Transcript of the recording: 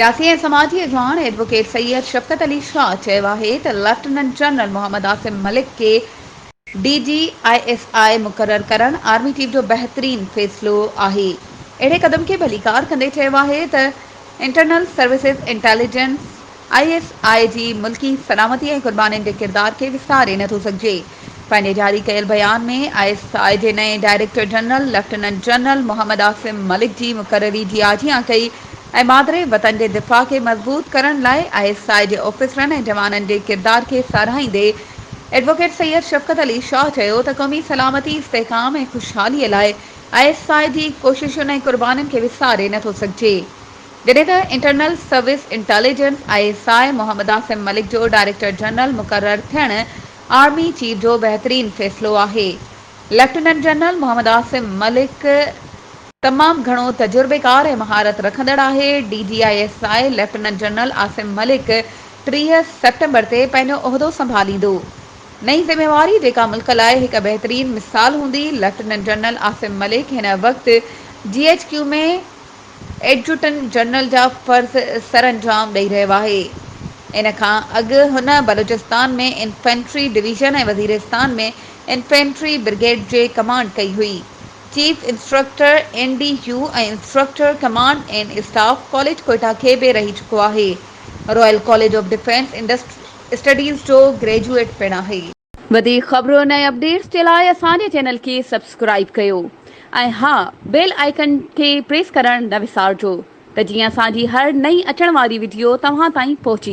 سياسي ۽ سماجي اڳواڻ ايڊووڪيٽ سيد شفقت علي شاهه چيو آهي ته ليفٽيننٽ جنرل محمد عاصم ملڪ کي D G I S I مقرر ڪرڻ آرمي چيف جو بهترين فيصلو آهي. اهڙي قدم کي ڀليڪار ڪندي چيو آهي ته internal services intelligence, I S I, جي ملڪي سلامتي ۽ قربانين جي ڪردار کي وساري نٿو سگهجي. پنهنجي جاري ڪيل بيان ۾ I S I جي نئين director general lieutenant general Muhammad Asim Malik جي مقرري جي آجيان ڪئي ۽ مادر وطن جي دفاع کي مضبوط ڪرڻ لاء I S I جي آفيسرن ۽ جوانن جي ڪردار کي ساراهيندي ايڊووڪيٽ سيد شفقت علي شاهه چيو ته قومي سلامتي، استحڪام ۽ خوشحالي لاء I S I جي ڪوششن ۽ قربانين کي وساري نٿو سگهجي. جڏهن ته internal service intelligence, I S I, Muhammad Asim Malik جو ڊائريڪٽر جنرل مقرر ٿيڻ آرمي چيف جو بهترين فيصلو آهي. ليفٽيننٽ جنرل محمد عاصم ملڪ تمام گهڻو تجربيڪار ۽ مهارت رکندڙ آهي. D G I S I lieutenant general Asim Malik 30 September تي پنهنجو عهدو سنڀاليندو. نئين ذميواري جيڪا ملڪ لاء هڪ بهترين مثال هوندي. ليفٽيننٽ جنرل عاصم ملڪ هن وقت جي ايڇ ڪيو ۾ ايڊجوٽنٽ جنرل جا فرض سرانجام ڏئي رهيو آهي. ان کان اڳ هن Balochistan ۾ infantry division ۽ Waziristan ۾ infantry brigade جي ڪمانڊ ڪئي هئي. Chief instructor N D U ۽ instructor command and staff college Quetta کي به رهي چڪو آهي. Royal college of defence studies جو گريجوئيٽ پڻ آهي. وڌيڪ خبرن ۽ اپڊيٽس جي لاء اسان جي چينل کي سبسڪرائيب ڪيو ۽ ها بيل آئيڪن کي پريس ڪرڻ نه وسارجو ته جيئن اسان جي هر نئين اچڻ واري وڊيو توهان تائين پهچي.